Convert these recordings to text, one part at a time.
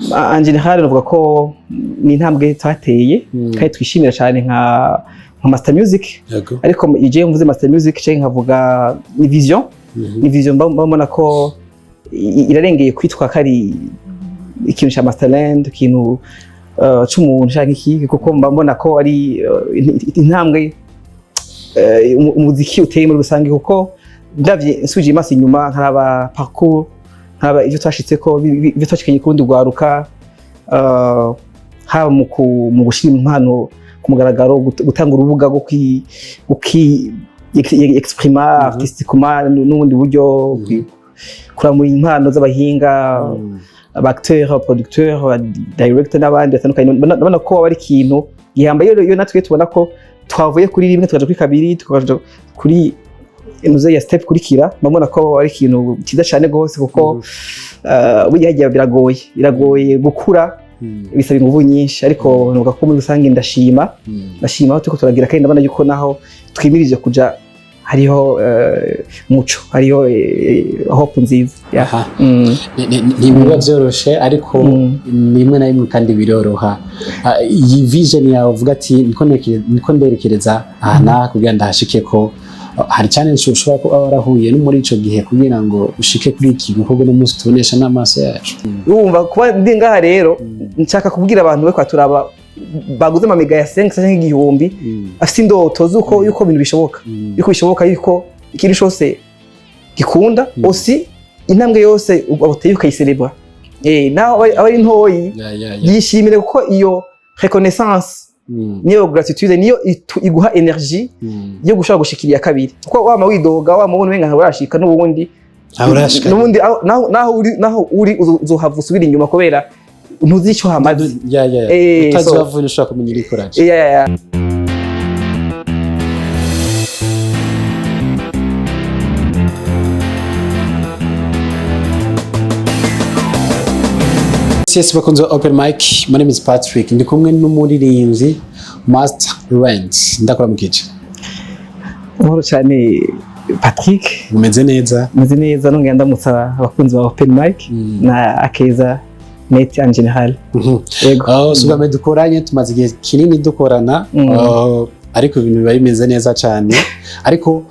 En général, navuga ko ni intambwe twateye kandi twishimira cyane nka Master Music. Ariko igihe mvuze Master Music cyangwa nkavuga ni vision, ni vision mba mbona ko irarengeye kwitwa ko ari ikintu cya Masterland, ikintu c'umuntu canke iki, kuko mba mbona ko ari intambwe umuziki uteye muri rusange, kuko ndavye nsubije amaso inyuma nkaraba parcours, nkaraba ivyo twashitseko, ivyo twashikanye ku rundi rwaruka, haba mu gushira impano ku mugaragaro, gutanga urubuga rwo exprima artistiquement n'ubundi buryo, kuramura impano z'abahinga, aba acteur, aba producteur, aba director n'abandi batandukanye. Ndabona ko ari ikintu gihambaye. Iyo natwe tubona ko twavuye kuri rimwe tukaja kuri kabiri, tukaja kuri inuze ya step kurikira, ndabona ko ari ikintu cyiza cyane rwose, kuko burya hagiye biragoye gukura, bisaba ingufu nyinshi. Ariko nuvuga ko muri rusange ndashima aho turiko turagira, kandi ndabona yuko naho twimirije kuja hariho muco, hariho hope nziza. Yeah. Ntibiba byoroshe, ariko rimwe na rimwe kandi biroroha. Iyi vision yawe uvuga ati niko nderekereza aha n'aha kugira ndahashike, ko hari challenge ushobora kuba warahuye no muri ico gihe kugira ngo ushike kuri iki gikorwa no munsi tubonesha n'amaso yacu? Urumva, kuba ndi ngaha rero, nshaka kubwira abantu be turaba baguze amamega ya 5 cyangwa 1000, afite indoto z'uko yuko ibintu bishoboka, yuko bishoboka yuko ikintu cyose gikunda, aussi intambwe yose uteye ukayicelebra, naho aba ari ntoyi, yishimire, kuko iyo reconnaissance niyo gratitude niyo iguha énergie yo gushobora gushikira iya kabiri, kuko wama widoga, wama ubona umenga ntabwo urashika n'ubundi. Aho urashika. N'ubundi naho uri uzohava usubira inyuma kubera ntuzi icyo hamaze. Utazi wavuye, ushobora kumenya iri kuraje. Yeah. Yes, bakunze Open Mic. My name is Patrick. Ndi kumwe n'umuririmbyi Master Rent. Ndakora mukije. Amahoro cyane, Patrick. Mumeze neza? Meze neza, nongera ndamutsa abakunzi ba Open Mic na Akeza Net en général. Yego. Oh, sugame dukoranye, tumaze igihe kinini dukorana. Oh, ariko ibintu biba bimeze neza cyane. Ariko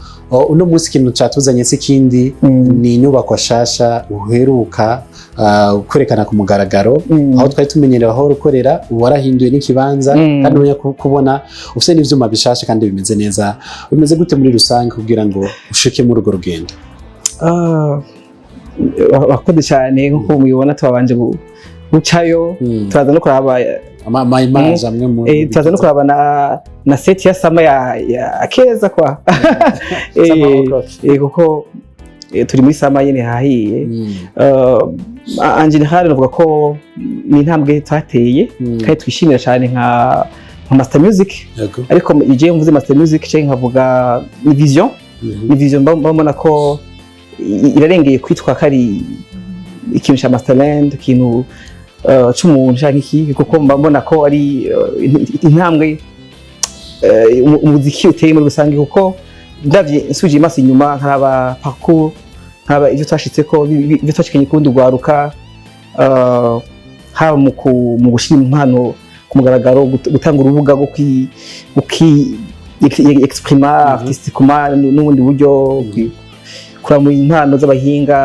uno munsi ikintu catuzanye si ikindi, ni inyubako shasha uheruka kwerekana ku mugaragaro, aho twari tumenyereye aho ukorera, ubu warahinduye n'ikibanza, kandi ubonye kubona ufite n'ivyuma bishasha kandi bimeze neza. Bimeze gute muri rusange kugira ngo ushike muri urwo rugendo? Ah, wakoze cyane. Nk'uko mubibona, twabanje gucayo, turaza no kuraba ama image amwe mu turaza no kuraba na set ya summer ya Akeza kwa Summer o'clock. Kuko turi muri summer nyene hahiye. En général, navuga ko ni intambwe twateye kandi twishimira cyane nka Master Music. Ariko igihe mvuze Master Music cyangwa nkavuga ni vision, ni vision mba mbona ko irarengeye kwitwa ko ari ikintu cya Masterland, ikintu c'umuntu canke iki, kuko mba mbona ko ari intambwe umuziki uteye muri rusange, kuko ndavye nsubije amaso inyuma nkaraba parcours, nkaraba ivyo twashitseko, ivyo twashikanye ku rundi rwaruka, haba mu gushira impano ku mugaragaro, gutanga urubuga rwo exprima artistiquement n'ubundi buryo, kuramura impano z'abahinga,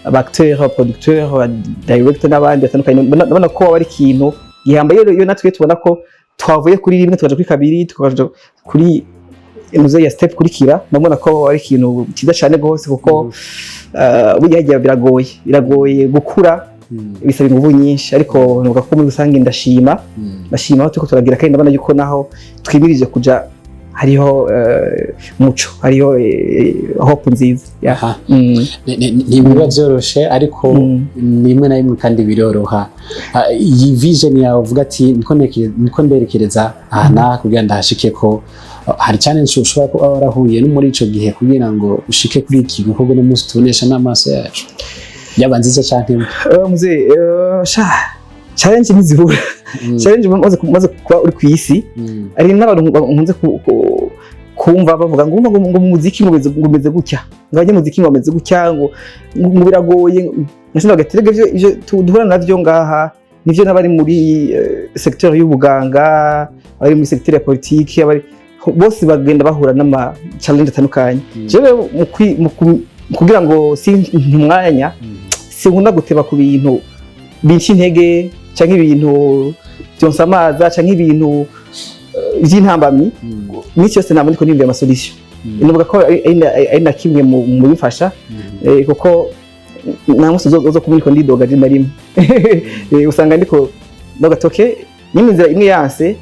aba acteur, aba producteur, aba director n'abandi batandukanye. Ndabona ko ari ikintu gihambaye. Iyo natwe tubona ko twavuye kuri rimwe tukaja kuri kabiri, tukaja kuri inuze ya step kurikira, ndabona ko ari ikintu cyiza cyane rwose, kuko burya hagiye biragoye gukura, bisaba ingufu nyinshi. Ariko nuvuga ko muri rusange ndashima aho turiko turagira, kandi ndabona yuko naho twimirije kuja hariho muco, hariho hope nziza. Yeah. Ntibiba byoroshe, ariko rimwe na rimwe kandi biroroha. Iyi vision yawe uvuga ati niko nderekereza aha n'aha kugira ndahashike, ko hari challenge ushobora kuba warahuye no muri ico gihe kugira ngo ushike kuri iki gikorwa no munsi tubonesha n'amaso yacu, yaba nziza canke mbi? Mzee, sha challenge ntizibura. Challenge maze kuba uri ku isi, hari n'abantu nkunze Kumva bavuga ngo mu muziki ngo umeze gutya, ngo abanyamuziki ngo bameze gutya, ngo biragoye. Nashinzwe gaterega ivyo duhura navyo ngaha nivyo n'abari muri secteur y'ubuganga, abari muri secteur ya politique, abari bose bagenda bahura n'ama challenge atandukanye. Jewe mu kugira ngo si umwanya, sinkunda guteba ku bintu binca intege canke ibintu byonsamaza canke ibintu vy'intambamyi. Iminsi yose ntabwo ndiko niyumvira ama solution. Nuvuga ko ari na kimwe mu bifasha, kuko nta munsi uzo kubona ndiko ndidoga je na rimwe. Usanga ndiko ndavuga ati okay, nyine inzira imwe yanse,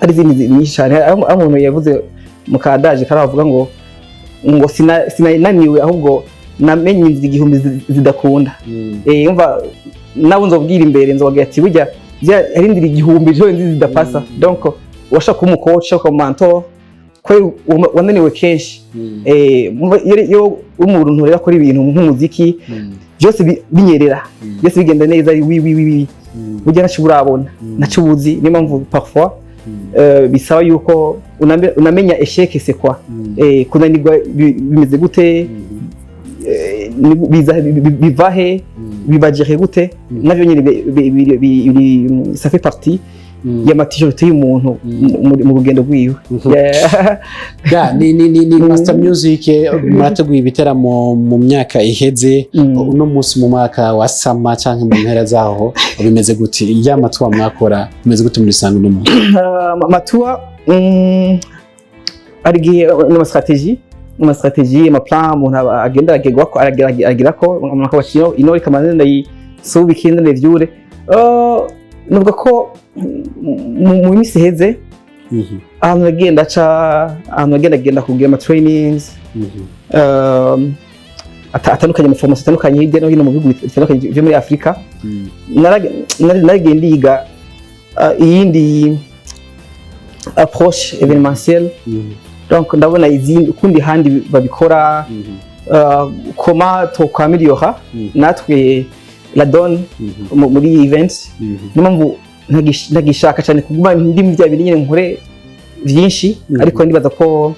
hari izindi nyinshi cyane. Aho umuntu yavuze mu kadaje kari avuga ngo sinananiwe, ahubwo namenye inzira 1000 zidakunda. Umva, nabo nzobwira imbere, nzobabwira ati burya hari inzira 1000 zo nzi zidapasa. Donc washaka kuba umu coach, ushaka kuba mentor, ko wananiwe kenshi. Iyo umuntu rero akora ibintu nk'umuziki byose binyerera, byose bigenda neza, wi wi wi, burya ntacyo urabona, ntacyo ubuzi. Niyo mpamvu parfois bisaba yuko unamenya échec c'est quoi, kunanirwa bimeze gute, biza biva he, bibagere gute. Navyo nyine ça fait partie ya maturité y'umuntu mu rugendo rwiwe. Yeah. Ya, ni Master Music, murateguye ibiteramo mu myaka iheze. Uno munsi mu mwaka wa sama canke mu mpera zaho bimeze gute? Ya ma tour mwakora bimeze gute muri rusange uno munsi? Ma tour, hari igihe n'ama stratégie, ama plan umuntu agenda aragerwako, aragira ko umuntu akaba ati ino reka manze ndayisubike, ndayivyure. Nuvuga ko mu minsi iheze, ahantu nagenda aca, ahantu nagenda agenda kugira ama trainings atandukanye, ama formation atandukanye hirya no hino mu bihugu bitandukanye byo muri Afurika, naragiye ndiga iyindi approche événementielle. Donc ndabona izindi ukundi handi babikora, comment twokwameliora natwe la donne muri events. Niyo mpamvu ntagishaka cyane kuguma ndi mu bya bindi nyine, nkore byinshi. Ariko ndibaza ko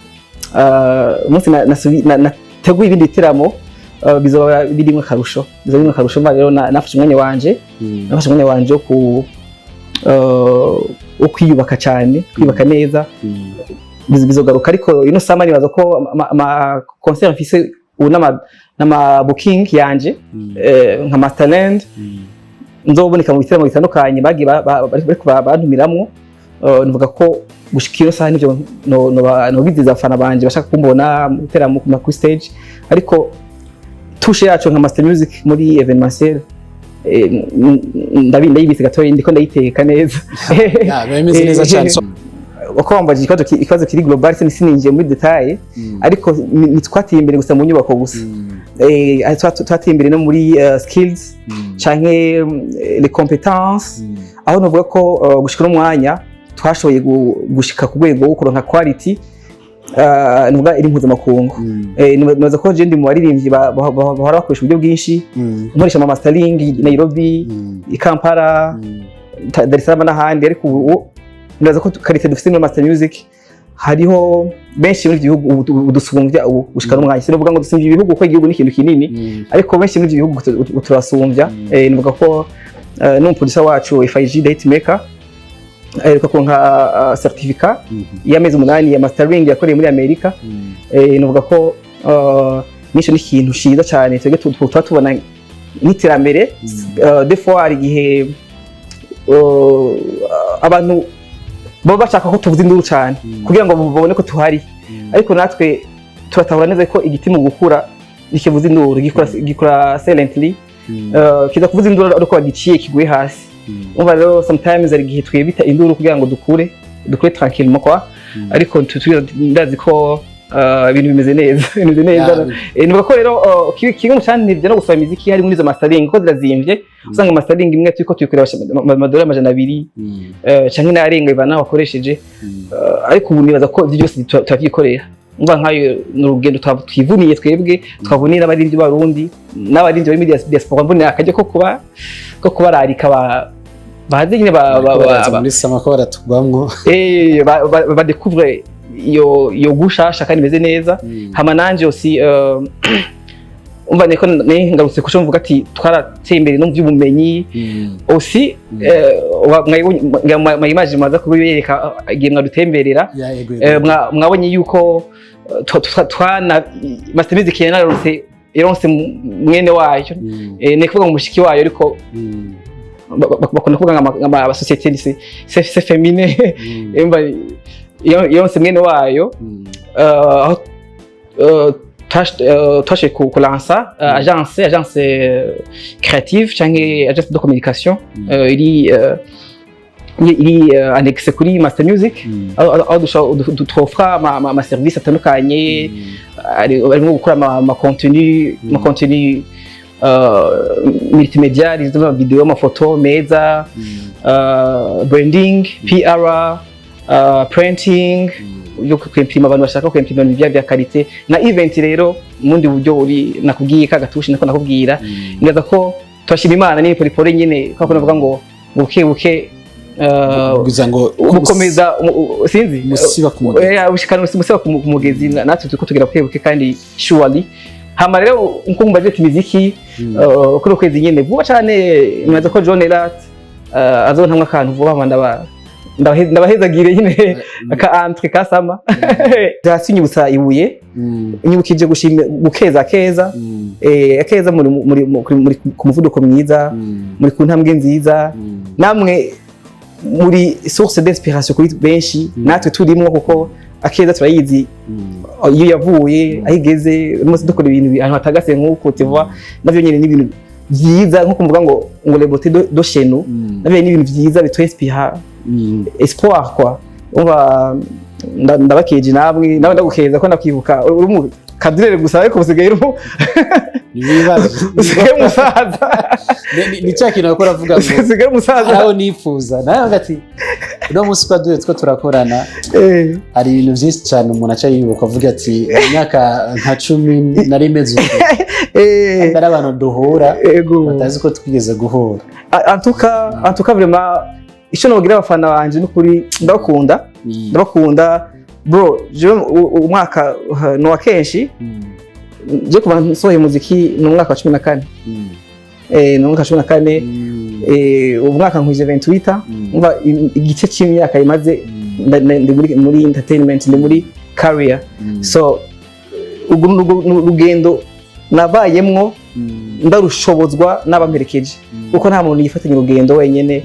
umunsi nateguye ibindi bitaramo, bizoba birimo akarusho, bizoba birimo akarusho. Mba rero nafashe umwanya wanje, nafashe umwanya wanje wo kwiyubaka cyane, kwiyubaka neza. Bizogaruka, ariko ino sama nibaza ko ama concert mfise ubu n'ama booking yanje, nka Masterland, nzoboneka mu bitaramo bitandukanye bagiye bariko bantumiramwo. Nuvuga ko gushika iyo saha nivyo no bizeza abafana banje bashaka kumbona mu bitaramo kuri stage. Ariko touche yacu nka Master Music muri événementiel, ndayibitse gatoya, ndiko ndayiteka neza. Ya, bimeze neza cyane. Uko wambajije ikibazo, ikibazo kiri global, sininjiye muri détail, ariko ntitwateye imbere gusa mu nyubako gusa. Twateye imbere no muri skills canke les compétences, aho novuga ko gushika n'umwanya twashoboye gushika ku rwego rwo kuronka quality, nuvuga iri mpuzamakungu. Nibaza ko je ndi mu baririmbyi bahora bakoresha uburyo bwinshi, nkoresha ama mastering i Nairobi, i Kampala, Dar es Salaam n'ahandi. Ariko ubu nibaza ko qualité dufite muri Master Music, hariho benshi muri ivyo bihugu ubu dusumbya ubu gushika n'umwanya. Sinovuga ngo dusumbya ibihugu, kuko igihugu ni ikintu kinini, ariko benshi muri ivyo bihugu turasumbya. Nivuga ko n'umu producer wacu FIG the Hitmaker aheruka kuronka certificat y'amezi 8 ya mastering yakoreye muri Amerika. Nuvuga ko nico ni ikintu ciza cyane twebwe tuba tubona nk'iterambere. Des fois hari igihe abantu baba bashaka ko tuvuza induru cyane kugira ngo babone ko tuhari, ariko natwe turatahura neza ko igiti mu gukura ntikivuza induru, gikura silently. Kiza kuvuza induru ariko bagiciye kiguye hasi. Umva rero, sometimes hari igihe twebita induru kugira ngo dukure tranquillement quoi. Ariko ndazi ko ibintu bimeze neza, ibintu bimeze neza. Nivuga ko rero kimwe mu cantevye no gusaba imiziki harimo n'izo mastering, ko zirazimvye. Usanga mastering imwe turiko tuyikorera amadolari 200 canke n'ayarenga, bivana n'aho wakoresheje. Ariko ubu nibaza ko ivyo byose turavyikorera. Umva, nkayo ni urugendo twivuniye twebwe, twavuniye n'abaririmbyi b'Abarundi n'abaririmbyi bari muri diaspora. Mbonera akaryo ko kubararika baze nyine Baraza muri sama ko baratugwamwo. Badécouvre iyo gushasha kandi imeze neza. Hama nanje aussi, umva, niko ngarutse kuco mvuga ati twarateye imbere no mu by'ubumenyi aussi. Mwabonye image maza kubiyereka igihe mwadutemberera. Ya, yego. Mwabonye yuko twana Master Music yanarose, ironse mwene wayo. Ni kuvuga ngo mushiki wayo, ariko bakunda kuvuga ngo ama société c'est féminin. Emba ironse mwene wayo, aho twashoboye kulansa agence créative canke agence de communication iri annexe kuri Master Music, aho twofra ama service atandukanye, harimo gukora ama contenu multimédia, ama video, amafoto meza, branding, PR, printing yo kwimprima, abantu bashaka kwimprima ibintu bya qualité, na event. Rero mundi buryo uri nakubwiye ka gatushi nako nakubwira, ngaza ko turashima Imana ni polipole nyine, kwa ko navuga ngo buke buke, Kugira ngo gukomeza sinzi. Musiba ku mugezi. Ushikana musiba ku mugezi, natwe turiko tugira buke buke kandi surely. Hama rero nko mu budget imiziki, kuri ukwezi nyene vuba cane, nibaza ko John Elat azontamwa akantu vuba, hama ndabahezagire nyine aka entre ka sama byasinyibutsa ibuye, nyibukije gushima gukeza keza. Akeza muri ku muvuduko mwiza, muri ku ntambwe nziza. Namwe muri source d'inspiration kuri benshi, natwe turimwo, kuko Akeza turayizi iyo yavuye, aho igeze. Umunsi dukora ibintu ahantu hatagase nk'uko tuva, navyo nyene ni ibintu byiza, nko kuvuga ngo les beautés de chez nous, navyo ni ibintu byiza bitwinspira espoir quoi. Umva, ndabakeje namwe, nawe ndagukeza ko ndakwibuka uri mu kadurere gusa, ariko usigaye uri Ibibazo. Usigaye umusaza. Ni cya kintu bakora avuga ngo Usigaye umusaza. Aho nifuza nawe ati uno munsi kwa duhe two turakorana, hari ibintu byinshi cyane umuntu aca yibuka avuga ati mu myaka nka 10 nari meze uko, atari abantu duhura batazi ko twigeze guhura. En tout cas vraiment, icyo nabwira abafana banje n'ukuri, ndabakunda, ndabakunda bro. Jewe umwaka ni uwa kenshi je kuva nsohoye umuziki, ni umwaka wa 14. Ni umwaka wa 14. Uwo mwaka nkwije 28. Umva, igice cy'imyaka imaze ndi muri entertainment, ndi muri career. So urwo ni urugendo nabayemwo, ndarushobozwa n'abamperekeje, kuko nta muntu yifatanya urugendo wenyene.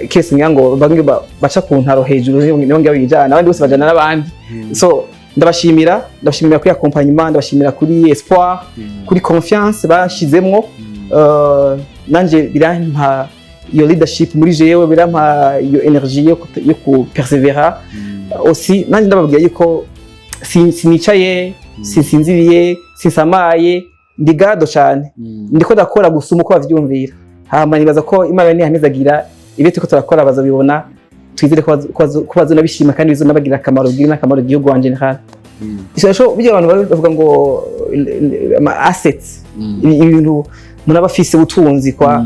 Kese ngira ngo bamwe baca ku ntaro hejuru nibo ngira bijana, abandi bose bajana n'abandi. So ndabashimira, ndabashimira kuri accompagnement, ndabashimira kuri espoir, kuri confiance bashizemwo. Nanje birampa iyo leadership muri jewe, birampa iyo energie yo ku persevera aussi. Nanje ndababwira yuko sinicaye, sinsinziriye, sinsamaye, ndi gado cyane, ndiko ndakora gusuma uko bavyumvira. Hama nibaza ko Imana nihanezagira ibyo turiko turakora, bazabibona. Twizere ko bazonabishima kandi bizonabagira akamaro, bigirira n'akamaro igihugu en général. Ico burya abantu bavuga ngo ama assets, ibintu umuntu aba afise, ubutunzi kwa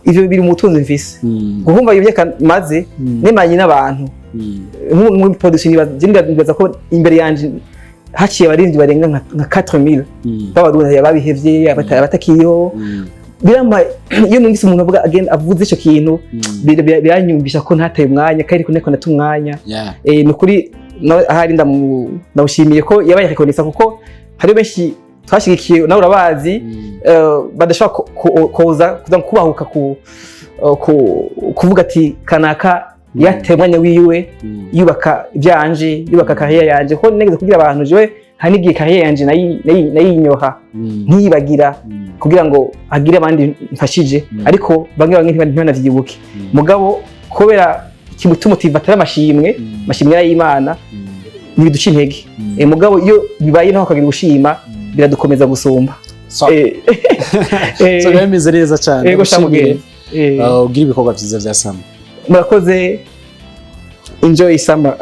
ivyo biri mu butunzi mfise, guhumva iyo myaka maze nemanye n'abantu muri production. Nibaza ko imbere yanje haciye abaririmbyi barenga nka 4000 b'Abarundi babihevye, abatakiriho. Birampa iyo numvise umuntu avuga agenda avuze ico kintu, biranyumvisha ko ntataye umwanya kandi ko nako nata umwanya. Ni ukuri nawe ahari ndamushimiye ko yabaye reconnaissant, kuko hari benshi twashigikiye, nawe urabazi, badashobora kuza kuza kubahuka kuvuga ati kanaka yateye umwanya wiwe yubaka ibyanje, yubaka carrière yanje. Ko nigeze kugira abantu, jewe hari n'igihe carrière yanje nayinyoha ntiyibagira kugira ngo agire abandi mfashije, ariko bamwe bamwe ntibanavyibuke. Mugabo kubera ikintu tumotiva atari amashimwe, amashimwe y'Imana ntibiduca intege. Mugabo iyo bibaye naho akagira gushima, biradukomeza gusumba. So biba bimeze neza cyane. Yego sha. Ndagushimiye. Mugenzi. Ugire ibikorwa byiza bya summer. Murakoze, enjoy summer.